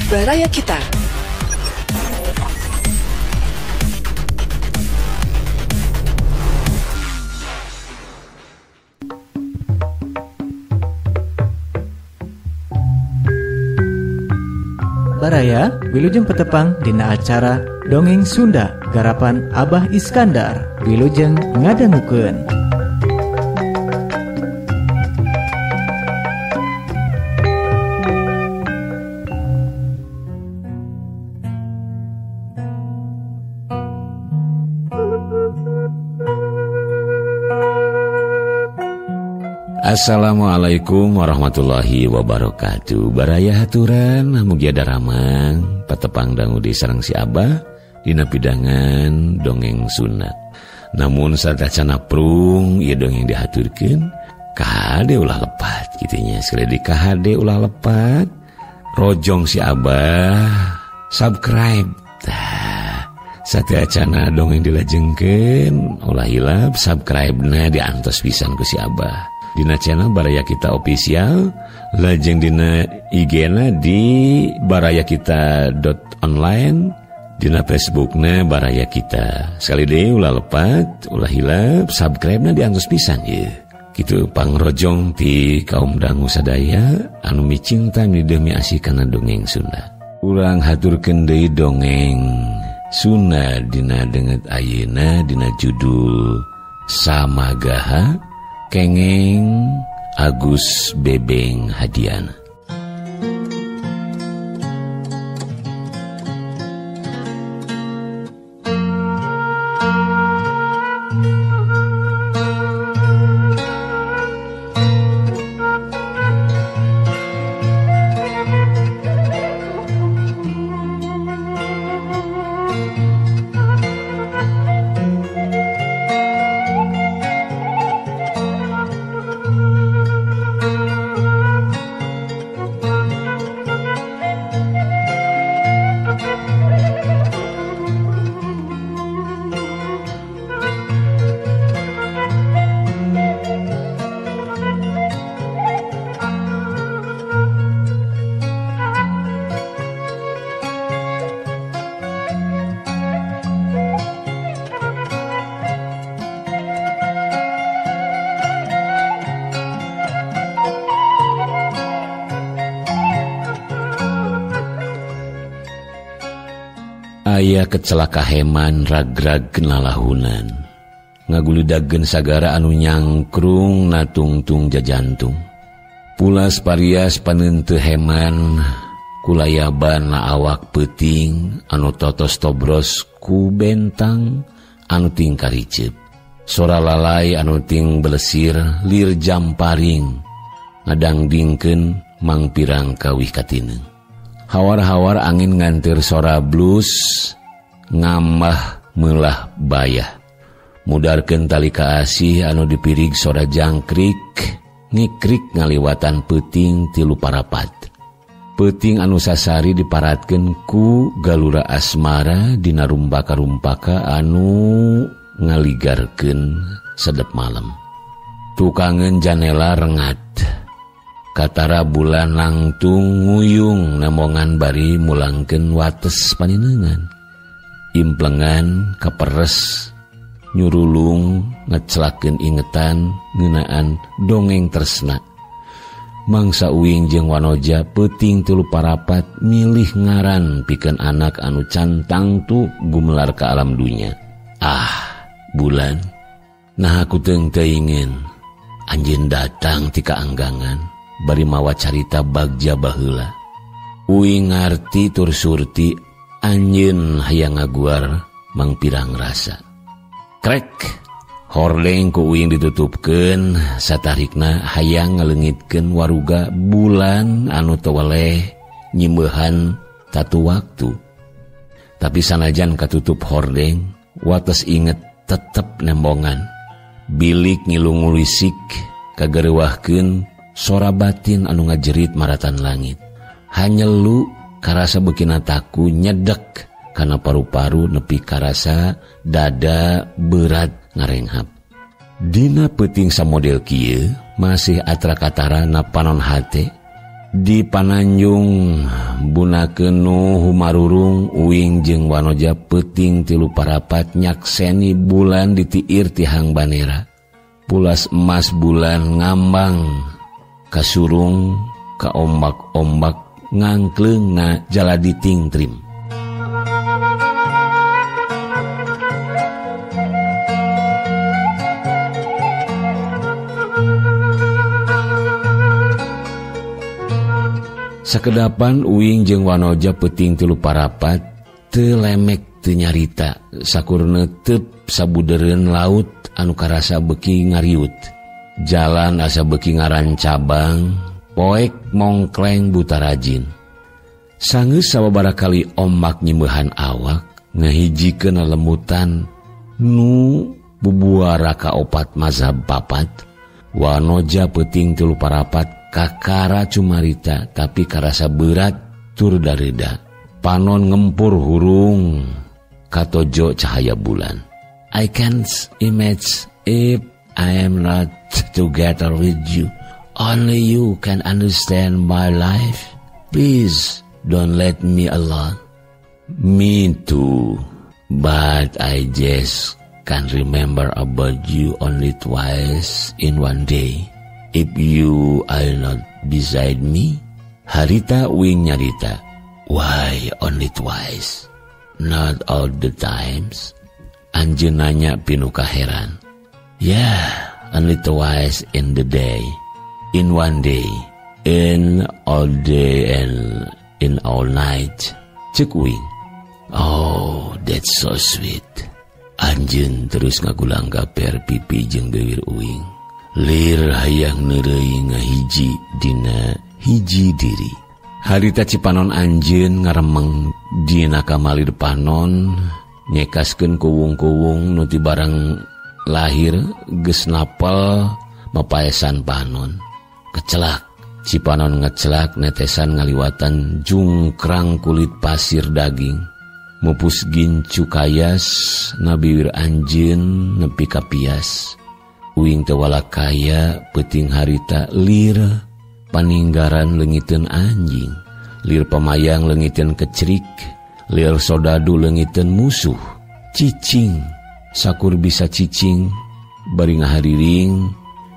Baraya Kita. Baraya wilujeng petepang dina acara Dongeng Sunda garapan Abah Iskandar. Wilujeng ngadangukeun. Assalamualaikum warahmatullahi wabarakatuh. Baraya haturan mugia daramang patepang dangu di sareng si Abah dina pidangan dongeng Sunda. Namun satacana prung ieu dongeng dihaturkeun KHD ulah lepat kitu nya. Sekali di KHD ulah lepat rojong si Abah subscribe. Tah satacana dongeng dilajengkeun ulah hilap subscribe-na diantos pisan ku si Abah. Dina channel Baraya Kita Official, lajeng dina IG-na di barayakita.online, dina Facebook-na Baraya Kita. Sekali deui ulah lepat, ulah hilap, subscribe-na diantos pisan ieu. Kitu pangrojong ti kaum dangu sadaya anu micinta demi asih kana dongeng Sunda. Urang haturkeun deui dongeng Sunda dina denget ayeuna dina judul Samagaha Kengeng Agus Bebeng Hadiana. Aya kecelaka heman ragrag nalahunan ngaguludageun sagara anu nyangkrung natungtung jajantung pulas parias paneuteuh heman kulayaban na awak peuting anu totos tobros ku bentang anu ting kariceup sora lalai anu ting belesir lir jamparing ngadangdingkeun mangpirang kawih katineung. Hawar-hawar angin ngantir sora blues ngamah melah bayah mudarkeun tali kaasih anu dipirig sora jangkrik ngikrik ngaliwatan peuting tilu parapat. Peuting anu sasari diparatkeun ku galura asmara dina rumpaka-rumpaka anu ngaligarkeun sedep malam. Tukangeun janela rengat katara bulan langtung nguyung namongan bari mulangkeun wates paninengan. Implengan kaperes nyurulung ngecelakeun ingetan ngeunaan dongeng tresna. Mangsa uing jeung wanoja peuting tilu parapat milih ngaran pikeun anak anu can tangtu gumelar ka alam dunya. Ah, bulan, nah aku teung teuingeun anjeun datang ti kaanggangan bari mawa carita bagja baheula. Uing ngarti tur surti anjeun hayang ngaguar mangpirang rasa. Krek hordeng ku uing ditutupkeun satarikna hayang ngaleungitkeun waruga bulan anu teu weleh nyimeuhan tatu waktu. Tapi sanajan katutup hordeng wates inget tetep nembongan. Bilik ngilu ngulisik kagareuwahkeun sora batin anu ngajerit maratan langit. Hanyelu karasa beukina taku nyedek kana paru-paru nepi karasa dada berat ngarenghap. Dina peuting samodel kieu masih atra katara na panon hate Di Pananjung bunakeun nu humarurung uing jeung wanoja peuting tilu parapat nyakseni bulan ditiir ti hang banera. Pulas emas bulan ngambang kasurung ka ombak-ombak ngangkleungna jaladi tingtrim. Sakedapan uing jeung wanoja peuting tilu parapat teu lemek teu nyarita sakur neuteup sabudereun laut anu karasa beuki ngariut. Jalan asa beuki ngaran cabang, poek mongkleng buta rajin. Sanggeus sababaraha kali ombak nyimeuhan awak ngahijikeun lelemutan nu bubuara ka opat mazhab papat. Wanoja peuting tilu parapat kakara cumarita tapi karasa berat tur dareda. Panon ngempur hurung katojo cahaya bulan. I can't imagine if I am not together with you. Only you can understand my life. Please don't let me alone. Me too, but I just can remember about you only twice in one day. If you are not beside me, harita uing nyarita. Why only twice? Not all the times. Anjeun nanya pinuh kaheran. Yeah, only twice in the day. In one day, in all day and in all night. Cek uing. Oh, that's so sweet. Anjeun terus ngagulang gaper pipi jeung beuwir uing. Lir hayang neureuy ngahiji dina hiji diri. Harita cipanon anjeun ngaremeng dina kamalir panon nyekaskeun kuwung-kuwung nu ti barang lahir geus napel mapaesan panon. Kecelak cipanon ngecelak netesan ngaliwatan jungkrang kulit pasir daging. Mupus gincu kayas nabiwir anjeun nepi ka pias. Uing teu walakaya peuting harita lir paninggaran leungiteun anjing, lir pamayang leungiteun kecrik, lir sodadu leungiteun musuh. Cicing sakur bisa cicing bari ngahariring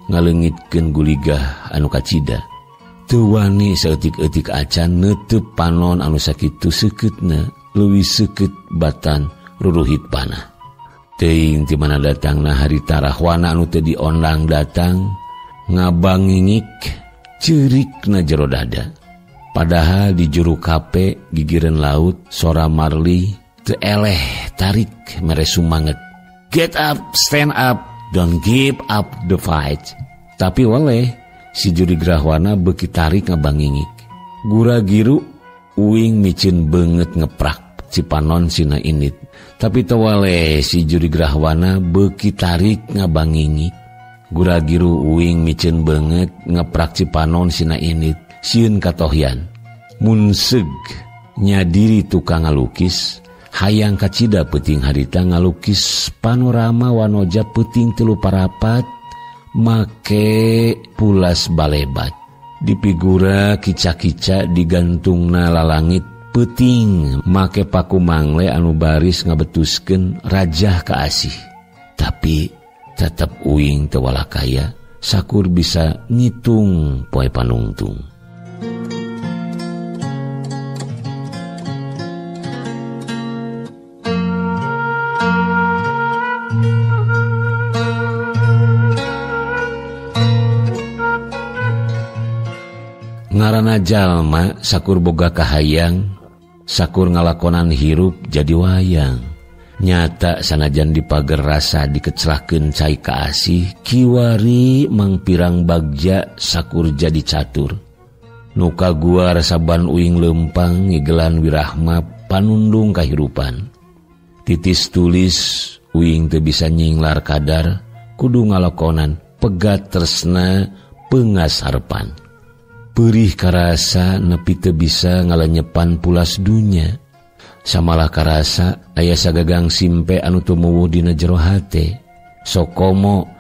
ngaleungitkeun guligah anu kacida. Teu wani saeutik-eutik acan neuteub panon anu sakitu seukeutna leuwih seukeut batan ruruhit panah. Teuing ti mana datangna harita rahwana anu teu diondang datang ngabangingik ceurikna jero dada. Padahal di juru kape gigireun laut sora Marli teu eleh tarik mere sumanget. Get up, stand up, don't give up the fight. Tapi waleh si juri grahwana beuki tarik ngabangingik. Gura giru uing micin beungeut ngeprak cipanon sina init. Tapi tewale si juri grahwana beuki tarik ngabangingik. Gura giru uing micin beungeut ngeprak cipanon sina init. Sieun katohyan. Munseg nyadiri tukang ngalukis. Hayang kacida peuting harita ngalukis panorama wanoja peuting tilu parapat make pulas balebat. Dipigura kica-kica digantungna lalangit peuting make paku mangle anu baris ngabetuskeun rajah kaasih. Tapi tetep uing teu walakaya sakur bisa ngitung poe panungtung. Ngaranna jalma sakur boga kahayang, sakur ngalakonan hirup jadi wayang. Nyata sanajan dipager rasa dikecelahkeun cai kaasih, kiwari mangpirang bagja sakur jadi catur. Nu kaguar saban uing leumpang ngigelan wirahma panundung kahirupan. Titis tulis uing teu bisa nyinglar kadar, kudu ngalakonan pegat tresna pengas harepan. Perih karasa nepi teu bisa ngalenyepan pulas dunya. Samalah karasa aya sagagang simpe anu tumuwuh dina jero hate. Sokomo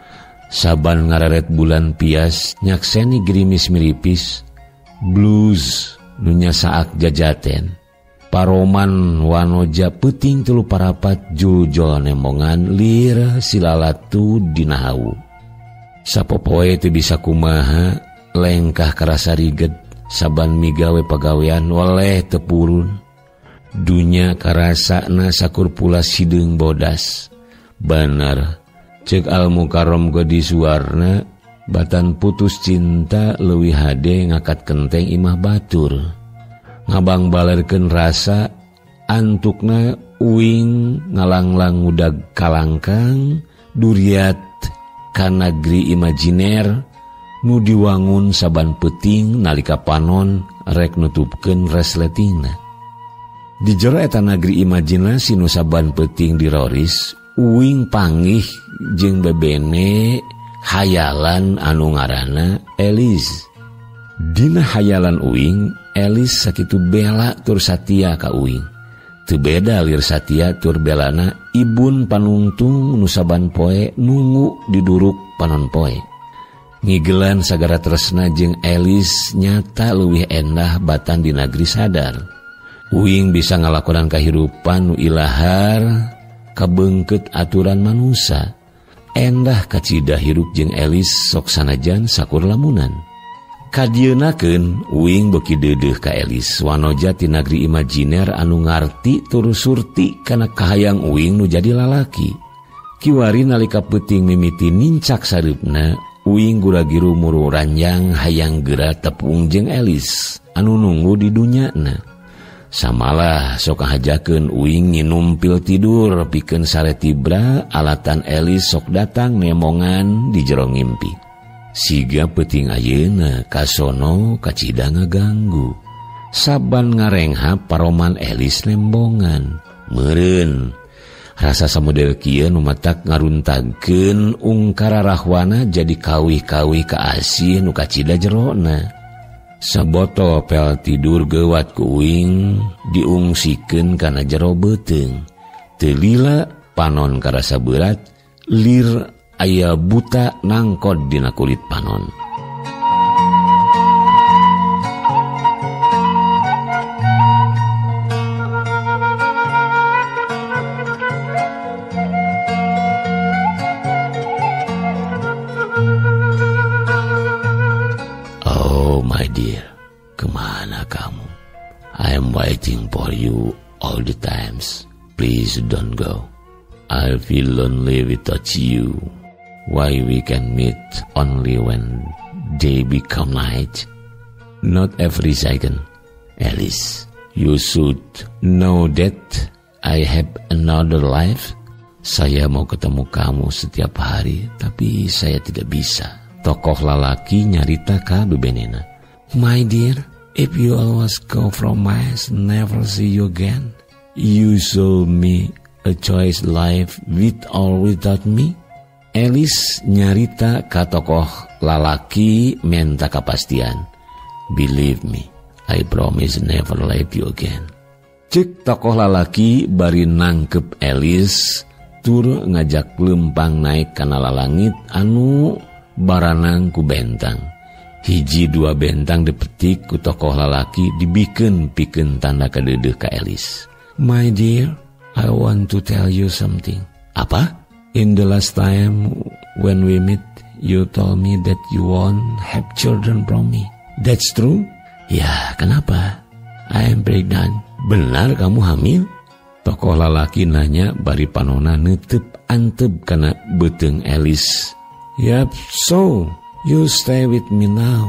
saban ngareret bulan pias nyakseni gerimis miripis Blues nu nyasaak jajaten. Paroman wanoja peuting 3 parapat jujol nembongan lir silalatu dina hawu. Sapopoe teu bisa kumaha lengkah karasa riged saban migawe pagawean weleh teu purun. Dunya karasana sakur pula sideung bodas. Banar ceuk Al Mukarram Godi Suwarna batan putus cinta leuwih hade ngakat kenteng imah batur. Ngabang balerkeun rasa antukna uing ngalanglang ngudag kalangkang duriat kanagri imajiner nu diwangun saban peuting nalika panon rek nutupkeun resletingna. Di jero eta nagri imajinasi nu saban peuting diroris uing panggih jeung bebene hayalan anu ngaranna Elis. Dina hayalan uing, Elis sakitu bela tur satia ka uing. Teu beda lir satia tur belana ibun panungtung nu saban poe nungu diduruk panon poe. Ngigelan sagara tresna jeung Elis nyata leuwih endah batan di nagri sadar. Uing bisa ngalakonan kahirupan nu ilahar kabeungkeut aturan manusa. Endah kacida hirup jeung Elis sok sanajan sakur lamunan. Kadieunakeun uing beuki deudeuh ka Elis wanoja ti nagri imajiner anu ngarti tur surti kana kahayang uing nu jadi lalaki. Kiwari nalika peuting mimiti nincak sareupna, uing guragiru muru ranjang hayang geura tepung jeung Elis anu nunggu di dunyana. Samalah sok ngahajakeun uing nginum pil tidur pikeun sare tibra alatan Elis sok datang nemongan di jero ngimpi. Siga peuting ayeuna kasono kacida ngaganggu. Saban ngarenghap paroman Elis nembongan. Meureun rasa samodel kieu nu matak ngaruntagkeun ungkara rahwana jadi kawih-kawih ka asih nu kacida jerona. Sabotol pel tidur geuwat ku uing diungsikeun kana jero beuteung. Teu lila panon karasa berat lir aya buta nangkod dina kulit panon. Oh my dear, kemana kamu? I am waiting for you all the times. Please don't go. I feel lonely without you. Why we can meet only when day become night? Not every second. Alice, you should know that I have another life. Saya mau ketemu kamu setiap hari, tapi saya tidak bisa. Tokoh lalaki nyarita ka bebenena. My dear, if you always go from my eyes, never see you again. You show me a choice life with or without me. Elis nyarita ka tokoh lalaki menta kepastian. Believe me, I promise never leave you again. Cek tokoh lalaki bari nangkep Elis tur ngajak lempang naik kana lalangit anu baranang ku bentang. Hiji dua bentang dipetik ku tokoh lalaki dibikeun pikeun tanda kadeudeuh ka Elis. My dear, I want to tell you something. Apa? In the last time when we meet, you told me that you won't have children from me. That's true? Ya, kenapa? I am pregnant. Benar kamu hamil? Tokoh lalaki nanya bari panona netep antep kana beuteung Elis. Yep, so you stay with me now.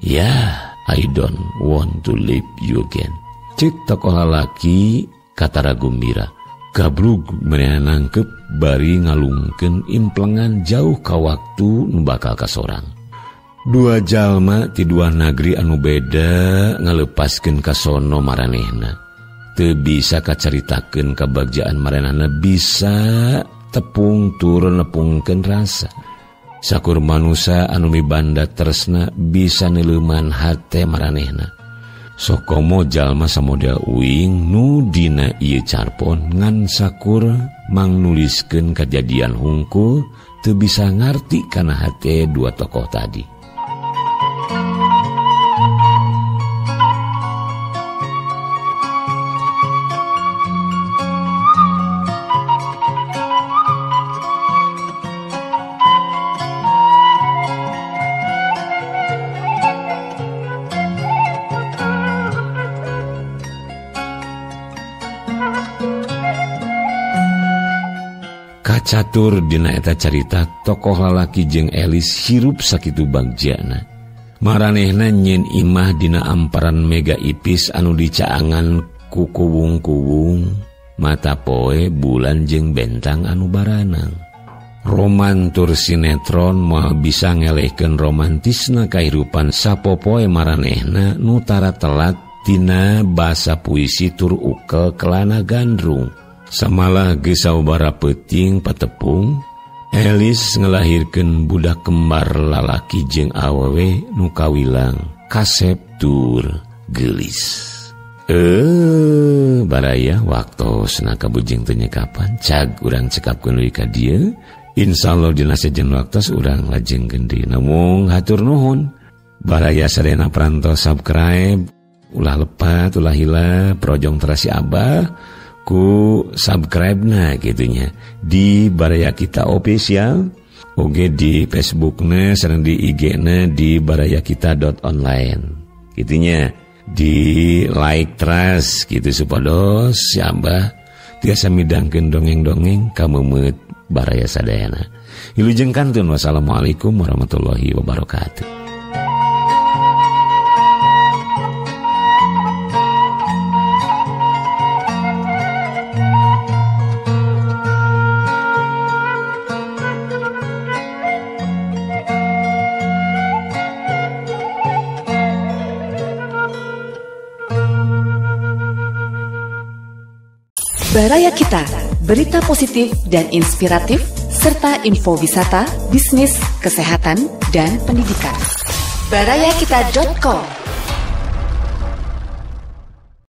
Yeah, I don't want to leave you again. Cek tokoh lalaki katara gumbira. Gabrug manehna nangkep bari ngalungkeun implengan jauh ka waktu nu bakal kasorang. Dua jalma ti dua nagri anu beda ngalepaskeun kasono maranehna. Teu bisa kacaritakeun kabagjaan maranehna bisa tepung turun nepungkeun rasa. Sakur manusa anu mibanda tresna bisa nileuman hate maranehna. Sokomo jalma samodel uing nu dina ieu carpon ngan sakur mangnuliskeun kajadian hungkul teu bisa ngarti kana hate dua tokoh tadi. Catur dina eta carita tokoh lalaki jeung Elis hirup sakitu bagjana. Maranehna nyen imah dina amparan mega ipis anu dicaangan ku kuwung-kuwung, mata poe bulan jeung bentang anu baranang. Roman tur sinetron moal bisa ngelehkeun romantisna kahirupan sapopoe maranehna nu tara telat tina basa puisi tur ukel kelana gandrung. Samalah geus sababaraha peuting patepung, Elis ngelahirkeun budak kembar lalaki jeung awewe nu kawilang kasep tur geulis. Baraya waktosna kabujeng teu nyekapan, cag urang cekapkeun deui ka dieu. Insyaallah dina sejen waktos urang lajengkeun deui. Namung hatur nuhun. Baraya sadayana prantos subscribe, ulah lepat, ulah hilap, projong terasi Abah ku subscribe na gitunya di Baraya Kita Official, oge di Facebookna sareng di IG-na di barayakita.online gitunya, di like terus gitu supados si Abah tiasa midangkeun dongeng-dongeng kameumeut baraya sadayana. Wilujeng kantun, wassalamualaikum warahmatullahi wabarakatuh. Baraya Kita, berita positif dan inspiratif, serta info wisata, bisnis, kesehatan, dan pendidikan. Barayakita.com.